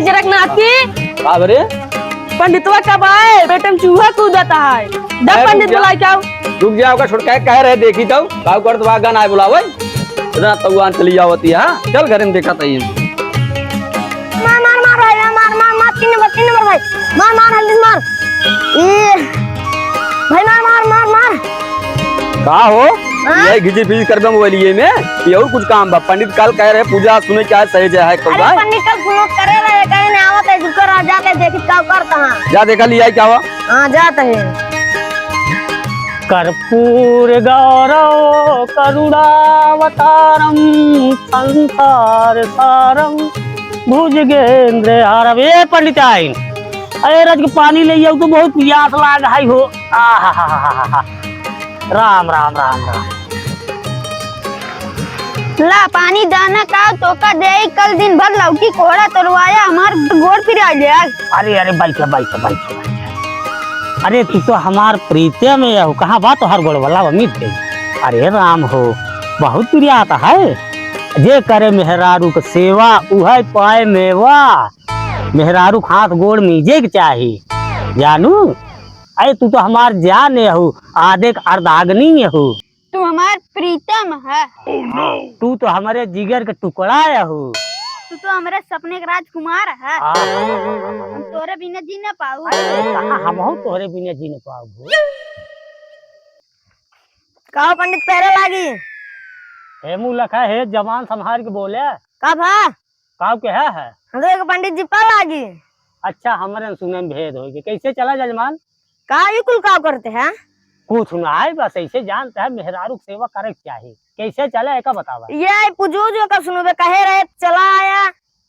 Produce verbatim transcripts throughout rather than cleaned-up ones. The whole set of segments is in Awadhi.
जरक नाती। का बरे? पंडितवा कब आए? पेट में चूहा कूदत है। जब अरे पंडित रुक जा। बुलाए के आओ। रुक जा, ओका छोटका कह रहे, देखी तो। का करत बा, गन आए बुलावे। इतना तउआन चली आवती है। चल घरे में देखा तई। मार, मार, मार भाई, मार, मार, मार, मार, तीन नंबर, तीन नंबर भाई। मार, मार, हल्दी से मार। ए, भाई मार, मार, मार, मार। का हो? हाँ? ये घिची फिची करबे मोबाइल ये में? ये और कुछ काम बा? पंडित कल कह रहे पूजा सुने क्या सही जे है, कब अरे आए? पंडित कल फोन करे रहे, कहीं ना आवत है, रुको रह जाते, देखी का करता है। जा देखा लिया क्या हुआ? हाँ, जाते हैं। कर्पूर गौरव करुणावतारम संसार सारम भुजगेंद्र हारम। ए पंडित आइन, अरे रज के पानी ले आऊ तो बहुत पियास लाग है हो। आहाहाहा। राम, राम, राम, राम। ला पानी दाना का तोका देई, कल दिन भर लौकी कोहड़ा तोड़वाया, हमार गोड़ पिराइ ले आज। अरे, अरे, बैठ, बैठ, बैठ, बैठ। अरे, तू तो हमार प्रीतिया में हो, कहाँ बा तोहार गोड़ वाला, वो मिट गई। अरे राम हो, बहुत प्रियात है, जे करे मेहरारू के सेवा, उहै पाए मेवा। मेहरारू के हाथ गोड़ मीजे के चाही, जानू। अरे, तू तो हमार जान हऊ, आदे के अर्धांगिनी हऊ। तू हमार प्रीतम है। तू तो हमरे जिगर के टुकड़ा हऊ। तू तो हमरे सपने के राजकुमार है। आ। हम तोरे बिना जी ना पाऊ। अरे, कहाँ हमहू तोरे बिना जी ना पाऊ हो। का हो पंडित, पैरे लागी? हे मुँह लखा, हे जबान संभार के बोले। का भा? काव के है, है? हम तो एक पंडित जी पा लागी। अच्छा, हमरे न सुने में भेद होई के। कैसे चला जजमान? का ई कुल काव करते हैं? कुछ ना आए, बस ऐसे जानते हैं, मेहरारू के सेवा करे के चाही। कैसे चला, एका बतावा। ये आई पुजो जो का सुनबे, कहे रहे, चला आया।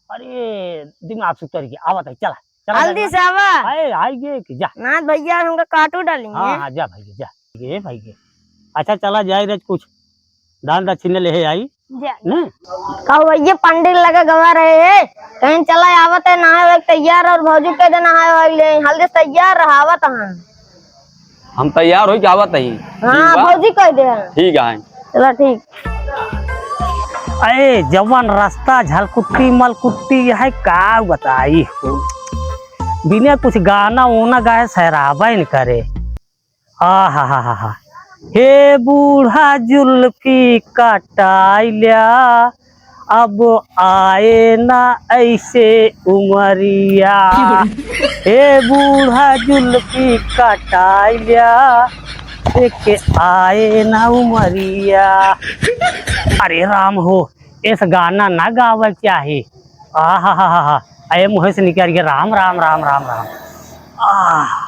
अरे, दिमाग सुतर गया, आवत है, चला, चला हल्दी जजमान। से आवा। आए, आइए कि जा। ना भैया, हमका काटो डाली हाँ, है। हाँ, जा भैया, जा। ये भाई के। अच्छा, चला जाए रज कुछ दान दक्षिणा लेहे आई। जा। ने? का भैया पंडित लगे गवा रहे हैं, कहीं चला आवत है, नहाए वाए तैयार और भौजी के दे नहाए वाए ले, हल्दी से तैयार रहावत हैं। हम तैयार होई के आवत हई। हाँ, ठीक बा? भौजी कह दे हैं। ठीक है। चला ठीक। अरे जवन रास्ता झलकुट्टी मलकुट्टी है, का बताई हो, बिना कुछ गाना ओना गाए सराबा ही न करे। आहाहाहा। हे बूढ़ा जुल्फी कटाइल्या, अब आए ना ऐसे उमरिया। हे बूढ़ा जुल्फी कटाइल्या, एक आए ना उमरिया। अरे राम हो, ऐसा गाना ना गावे के चाही। आहाहाहा। अरे मुँह से निकल गया राम, राम, राम, राम, राम। आह।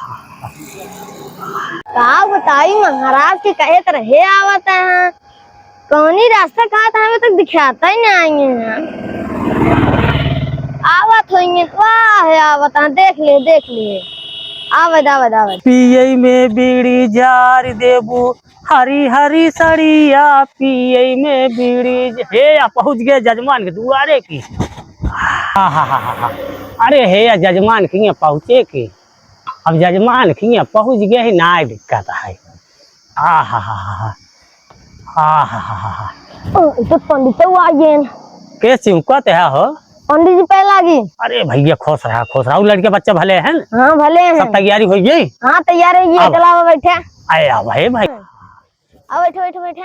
का बताई महाराज के कहे त रहे आवत हैं। कौनी रास्ता कहा था, हमें तक दिखाता ही नहीं है। आवत होइए, वाह, आवत हैं, देख ले, देख ले। आवत, आवत, आवत। पियई में बीड़ी जार देबू, हरी हरी सड़िया पियई में बीड़ी ज-, हे, आ पहुँच गए जजमान के दुआरे की। आहाहाहा। अरे हे, आ जजमान के यहाँ पहुँचे की। अब जजमान के यहाँ पहुँच गए ही, ना दिक्कत है। आहाहाहा। आहाहाहा। ओ, ई तो पंडित आ गए। के चिहुकत है हो? पंडित जी पै लागी। अरे भैया, खुश रहा, खुश रहा। उ लड़के बच्चे भले हैं? हाँ, भले हैं। सब तैयारी हो गई? हाँ, तैयार हो गई। अब। चला, अब बैठे। अरे, अब हे भाई। अब बैठे, बैठे, बैठे।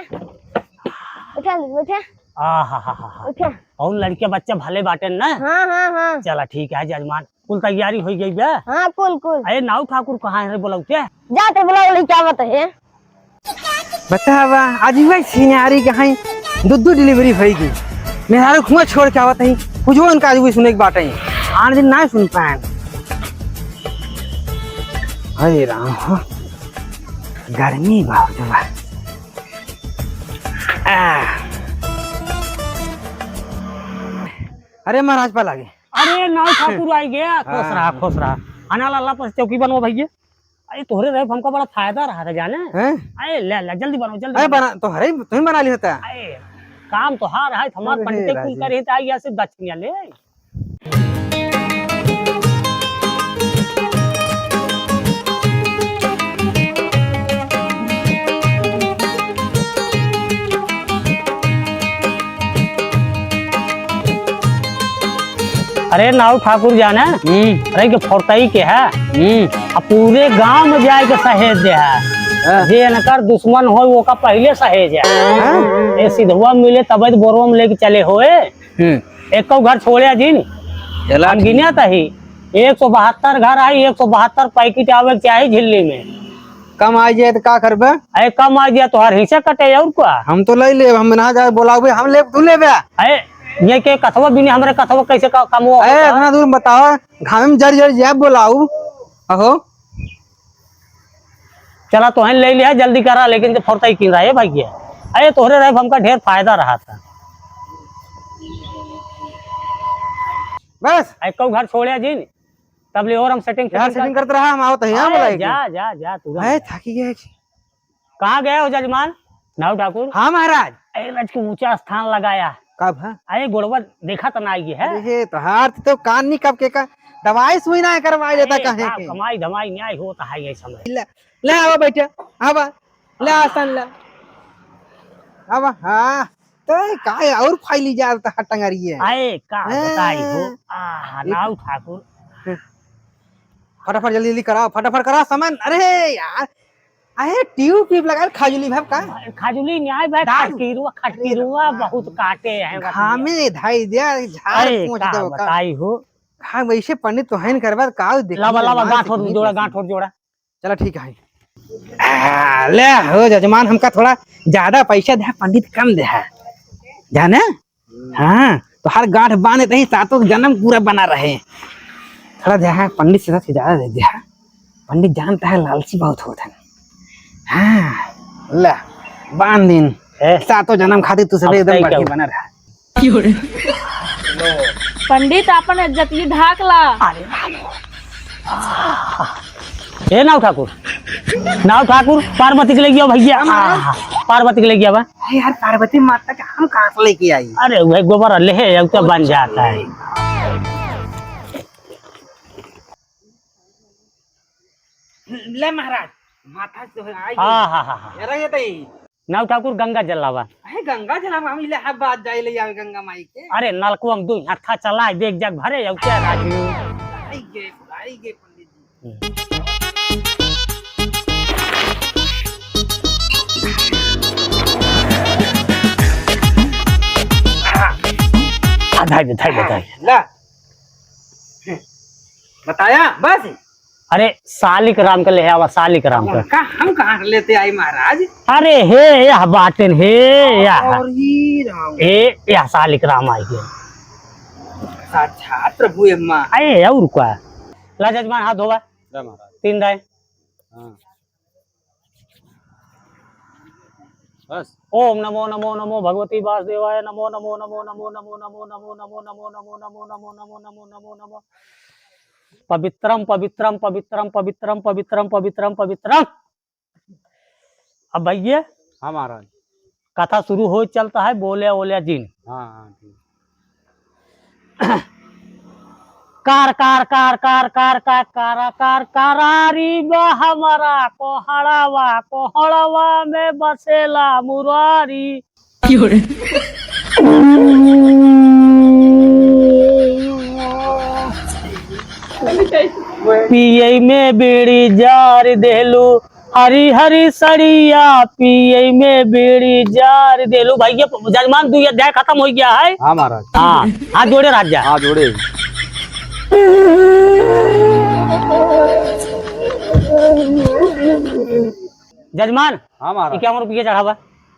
बैठे, बैठे। आहाहाहा। बैठे। और लड़के बच्चे भले बाटे ना? हाँ, हाँ, हाँ। चला, ठीक है जजमान, कुल तैयारी हो गई बे? हाँ, कुल, कुल। अरे नाऊ ठाकुर कहाँ है रे, बुलाऊ के? जाते बुलाओ, लेके आवत है। बतावा, आज वही सिनारी के हैं, दो दो delivery होई गई। मेहरारू खुआ छोड़ के आवत हैं, कुछ उनका आज भी सुने के बात है, आन दिन ना सुन पाए। अरे राम, गर्मी बहुत बा। आ। अरे महाराज पा लागे। अरे नाऊ ठाकुर आई गया, खुश हाँ। रहा, खुश रहा। अना लाला पर चौकी बनवा भैया। अरे तोहरे रहे हमका बड़ा फायदा रहा था जाने। हैं? अरे ले ले जल्दी बनाओ, जल्दी अरे बनाओ। बना तो हरे, तुम बना ली होता। अरे काम तो हार है, हमार अरे पंडित राजी। कुल करे तो आई ऐसे दक्षिणा ले। अरे नाऊ ठाकुर जाना, हम्म। अरे के फोरतई के है। हम्म। अब पूरे गांव में जाए के सहेज दे है। हाँ। जे इनकर दुश्मन हो, ओका पहले सहेज है। हाँ। ये सिधवा मिले तब तो बोरवा में लेके चले होए। हम्म। एको घर छोड़े जिन। चला हम ठीक। गिने तही, एक सौ बहत्तर घर आई, एक सौ बहत्तर पैकेट आवे के चाही झिल्ली में। कम आ जाए तो का करबे? अरे कम आ जाए, तोहार हिस्सा कटे और का? हम तो ले लेब, हम ना जाए बोलावे, हम लेब, तू लेबे? अरे ये के कथवा बिने हमरे कथवा कैसे का, कमवा अरे होता? इतना दूर बताओ, घामे में जर जर जाए बोलाऊ। अहो। चला तोहन ले लिया, जल्दी करा, लेकिन जब फोरतई किन रहा है भाई ये। अरे तोहरे रहे हमका ढेर फायदा रहा था। बस। अरे कऊ घर छोड़े जिन, तब ले और हम सेटिंग यार, सेटिंग सेटिंग कर करत रहा, हम आवत है, हाँ, अरे, बोला है कि जा, जा, जा, तू जा। अरे, थाकी गया कि? कहाँ गए हो जजमान? नाऊ ठाकुर? हाँ महाराज। अरे, राज के ऊंचा स्थान लगाया। कब है? अरे, गोड़वा देखा तो ना आई है। अरे, तोहार तो कान नहीं कब के का दवाई सुई ना करवाई लेता अरे, कहे का के। कमाई धमाई न्याय होता है ये समय। ले, ले आवा बैठे, आवा, ले आसन ले, आवा, हाँ। तो का और फैली जाता है टंगरिए। आए, का हैं? बताई हो? आहा, एक नाऊ ठाकुर। फटाफट जल्दी जल्दी करा, फटाफट करा सामान। अरे यार, अरे ट्यूब ट्यूब लगा खाजुली भाई का? खाजुली न्याय भाई, दारू। खटकिरुआ, खटकिरुआ अरे बहुत काटे हैं बस घामे ये। धाई दिया, झाड़ अरे पोंछ का देबो का? बताई हो? हाँ, वैसे पंडित तो है नहीं करबा, का देखी लावा, लावा, जजमान गांठ से और कहीं जोड़ा, कैसे? गांठ और जोड़ा। चला ठीक है। आ, ले हो जजमान, हमका थोड़ा ज्यादा पैसा दे, पंडित कम दे है, जाने? हाँ, तो हर गांठ बांध दे, सातों जन्म पूरा बना रहे। थोड़ा दे है, पंडित से ज्यादा दे दे है। पंडित जानता है, लालची बहुत होत है। हाँ, ले, बांध दिन। ए, सातों जन्म खातिर तू सब अब एकदम तय बढ़िया क्या? बना रहा। पंडित, आपन इज्जतिये ढाक ला। अरे राम हो। ए नाव ठाकुर, नाव ठाकुर, पार्वती के ले गया भैया। हाँ, हाँ। आहा, पार्वती के ले गया बा। अरे यार, पार्वती माता के हम कहाँ से लेके आई? अरे वह गोबर ले है, अब तो बन जाता है। ले महाराज, माथा से आई। हाँ, हाँ, हाँ, हाँ। ये रहे तई। नाव ठाकुर गंगा जल लावा। अरे गंगा जल हम इलाहाबाद जाए ले आवे गंगा माई के। अरे नलकवा में दो हत्था चलाए देख जग भरे अउ क्या राजू। आई गे, आई गे पंडित जी। हम्म। आ, धाई दे, धाई दे, धाई दे। ला। बताया बस। अरे, सालिक राम के ले आवा, सालिक राम के। उनका हम कहाँ से लेते आई महाराज? अरे, हे, यह बाटेन, हे, यह। और ही राम। हे, यह सालिक राम आई है। साक्षात प्रभु अम्मा। अरे, और का? ला जजमान, हाथ धोवा। ला महाराज। तीन दाए। हाँ। बस। ओम नमो नमो नमो भगवती वासुदेवाय नमो नमो नमो नमो नमो नमो नमो नमो नमो नमो नमो नमो नमो नमो नमो नमो नमो। पवित्रम पवित्रम पवित्रम पवित्रम पवित्रम पवित्रम पवित्रम। अब भैया। हाँ महाराज। कथा शुरू हो चलता है, बोले ओले जिन। हाँ, हाँ, ठीक। कार, कार, कार, कारा, कार, करारी बा हमरा कोहड़वा, कोहड़वा में बसेला मुरारी। क्यों रे? पियई में बीड़ी जार देहलू, हरी हरी सड़िया पियई में बीड़ी जार देलू। भैया, जजमान, दुई अध्याय खतम होइ गया है। हाँ महाराज। हाँ, हाथ जोड़े राजा। हाँ, जोड़े। जजमान, हाँ महाराज। इक्यावन रुपया चढ़ावा।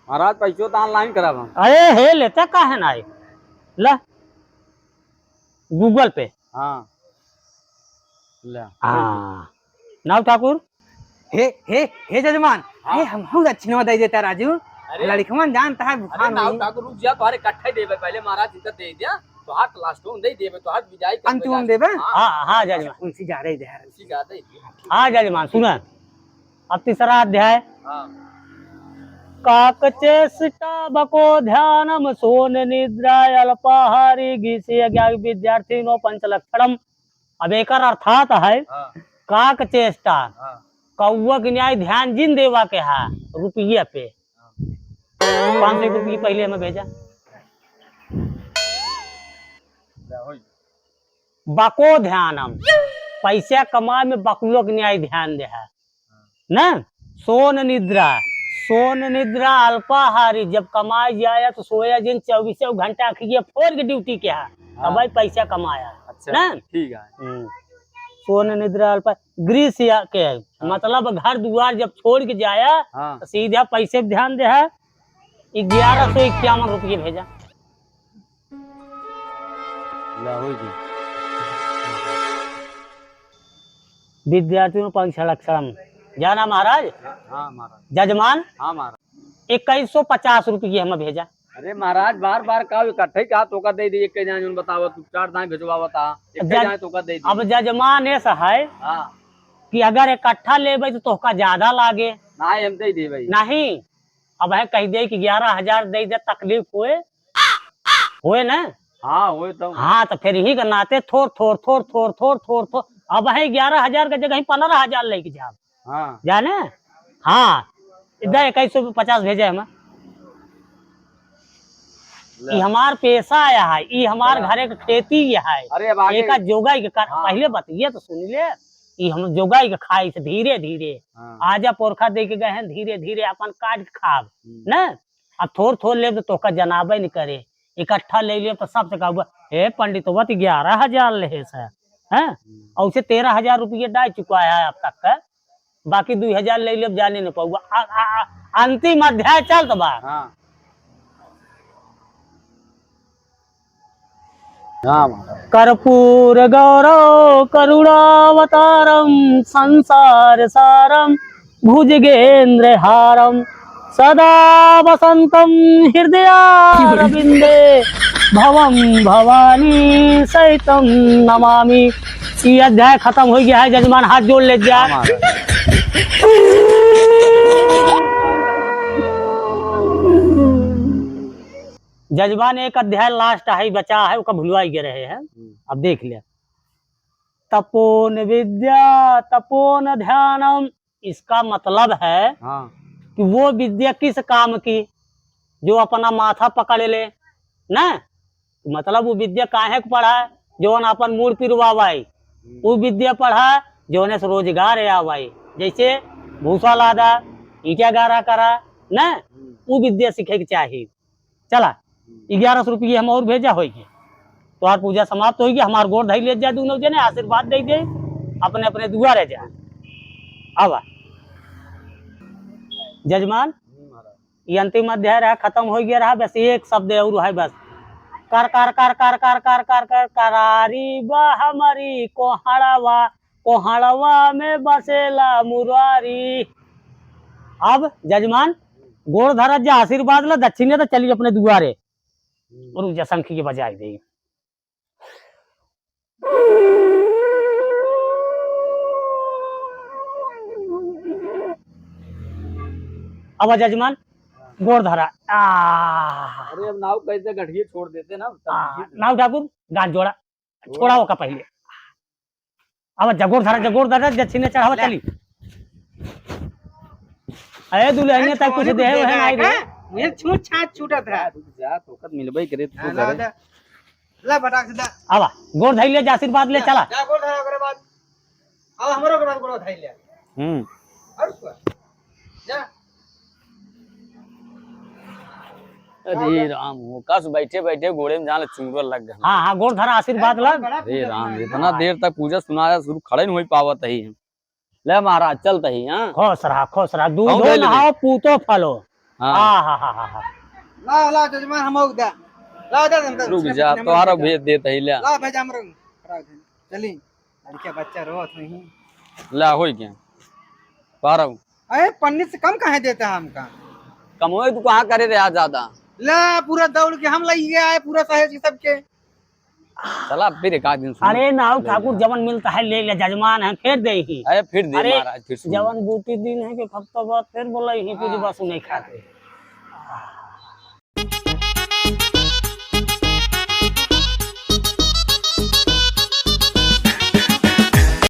महाराज, पैसो तो online करावा। अरे हे, लेते काहे ना है? ला, Google Pay। हाँ। ले। हाँ। नाव ठाकुर? हे, हे, हे जजमान, हाँ। हे, हम, हम दक्षिणवा दे देता राजू। अरे। लड़कवन जानता है, अरे भुखान नाव होई। ठाकुर, रुक जा, तोहरे इकट्ठे देबे, पहले महाराज इनका दे दिया, तोहार last में दे देबे, तोहार विदाई कर अंतिम में देबे? हाँ। हाँ, हाँ, जजमान। उनसे ज्यादा ही दे रहा है। उनसे ज्यादा ही दे। हाँ, जजमान, सुना। अब तीसरा अध्याय। हाँ। काक चेष्टा बको ध्यानम सोन निद्रा अल्पाहारी गीसे अज्ञान विद्यार्थी नो पंच लक्षणम। अब एकर अर्थात है, हाँ। काक चेष्टा, हाँ। कौआ के न्याय ध्यान जिन देवा के हा, रुपया पे। हाँ। पाँच सौ रुपये पहले हमें भेजा। ले, होई। बको ध्यानम, पैसा कमाए में बकुलो के न्याय ध्यान देहा। न? सोन निद्रा, सोन निद्रा अल्पाहारी, जब कमाए जाया तो सोया जिन चउबीसों घंटा अखिया फोर के ड्यूटी के हा, हाँ। तब भाई पैसा कमाया। अच्छा, न? ठीक है। हम्म। सोन निद्रा अल्पा, गृह से के है, हाँ। मतलब घर दुआर जब छोड़ के जाया, हाँ। तो सीधा पैसे पे ध्यान देहा। ग्यारह सौ इक्यावन रुपये भेजा। ला, होई गई। विद्यार्थियों, पंचलक्षणम। जाना महाराज? हाँ महाराज। जजमान? हाँ महाराज। इक्कीस सौ पचास रुपये हमें भेजा। अरे महाराज, बार बार का इकट्ठे ही कहा तोका दे दी, एक के जाए जोन बतावा, तू चार दाएं भेजवावा था, एक के जज-, जाए तोका दे दी। अब जजमान ऐसा है हाँ। कि अगर इकट्ठा लेबे तो तोहका ज्यादा लागे। नहीं, हम दे दी भाई। नहीं, अब है कह दे कि ग्यारह हजार दे दे, तकलीफ होए, होए ना? हाँ, होए तो। हाँ, तो फिर यही के नाते थोर, थोर, थोर, थोर, थोर, थोर, थोर, अब है ग्यारह हजार के जगह ही पन्द्रह हजार लेके जाब। हाँ। जाने? हाँ। इधर इक्कीस सौ पचास भेजे हम। ले। ई हमार पेशा आया है, ई हमार हाँ। घरे के खेती ये है। अरे, अब आगे एका जोगाई के कर, हाँ। पहले बतिया तो सुन ले। ई हम जोगाई के खाई से धीरे धीरे। हाँ। आजा पोरखा दे के गए हैं, धीरे धीरे अपन काट के खाब, हम्म। न? अब थोर थोर लेब तो तोहका जनाबे न करे, इकट्ठा ले लेब तो सबसे कहबा, "हे पंडितवा, तो ग्यारह हजार लेहे से, हैं? हम्म। और उसे तेरह हजार रुपये डाल चुका है अब तक का, बाकी दू हजार ले लेब, जाने न पाऊबा।" आ, आ, आ, अंतिम अध्याय चलत बा। हाँ। कर्पूर गौरव करुणावतारम संसार सारम भुजगेंद्र हारम सदा वसंतम हृदयारविंदे भवम भवानी सहितम नमामि। ई अध्याय खत्म हो गया है, जजमान हाथ जोड़ ले जा। हाँ महाराज। जजमान, एक अध्याय last है, बचा है, ओका भुलवाई गए रहे हैं। हम्म। अब देख ले। तपोन विद्या, तपोन ध्यानम, इसका मतलब है हाँ। कि वो विद्या किस काम की, जो अपना माथा पकड़ ले, ना? मतलब वो विद्या काहे के पढ़ा, जौन अपन मूड़ पिरवावाई, हम्म। वो विद्या पढ़ा, जौने से रोजगार आवाई, जैसे भूसा लादा, ईंटा गारा करा, ना? हम्म। वो विद्या सीखे के चाही। चला, ग्यारह सौ रुपये हम और भेजा होई के। तोहार पूजा समाप्त होई के, हमार गोड़ धई ले जा, दोनों जने आशीर्वाद दे दे, अपने अपने दुआरे जा। आवा। जजमान, हम्म, महाराज। ये अंतिम अध्याय रहा, खत्म हो गया रहा, बस एक शब्द और है बस। कर, कर, कर, करारी बा हमारी कोहड़वा, कोहड़वा में बसेला मुरारी। अब जजमान, गोड़ धरत जा, आशीर्वाद ला, दक्षिणे तो चली अपने दुआरे। हम्म। और उजा शंख के बजाई दे। अब जजमान, गोड़ धरा। आ। अरे, अब नाव कैसे गठिए छोड़ देते ना, तब आ, ठीक है। नाव ठाकुर, गांठ जोड़ा। छोड़ा ओका पहिले। अब जगोर धरा, जगोर धरा, दक्षिणे चढ़ावा, ले। चली। अरे दुल्हनिया तक कुछ देहे वहे नाई रे। मुझे छूट छाट छूटत है। रुक जा, तोकत मिलबे करे, तू हाँ, ला करे। दे। ला बटाक से दा। आवा, गोड़ धइले जा, आशीर्वाद ले, जा, चला। जा, गोड़ धरा, ओकरे बाद। अब हमरो के बाद गोड़ धइले। हम्म। और क्या? जा। अरे राम हो, कस बैठे बैठे गोड़े में जान चुंगुर लग गया। हाँ, हाँ, गोड़ धरा, आशीर्वाद ला। अरे राम, इतना देर तक पूजा सुनाया शुरू, खड़े नहीं हो पावत ही। ले महाराज, चलत ही, हाँ? खुश रहा, खुश रहा। दूधो नहाओ, पूतो फलो। हाँ। हाँ, हाँ, हाँ, हाँ, हाँ। ला, ला, जजमान, हम आउक दा। ला, दे दे, रुक जा, तोहारो भेज देत ही, ले। ला, भेज हमरो। चली। लड़के बच्चा रोत नहीं। ला, होई क्या? पारऊ। अरे, पन्नी से कम काहे देता है हमका? कम होए, तू कहाँ करे रहा ज्यादा? ला, पूरा दौड़ के हम लइके आए, पूरा सहेज के सबके। चला, फिर एक आध दिन सुन। अरे, नाऊ ठाकुर, जवन मिलता है, ले ले, जजमान है, फिर दे ही। अरे, फिर दे अरे, महाराज, फिर सुन। जवन बूटी दिन है कि हफ्ता बाद फिर बोला ही, हाँ। पूजबा सुने खाते।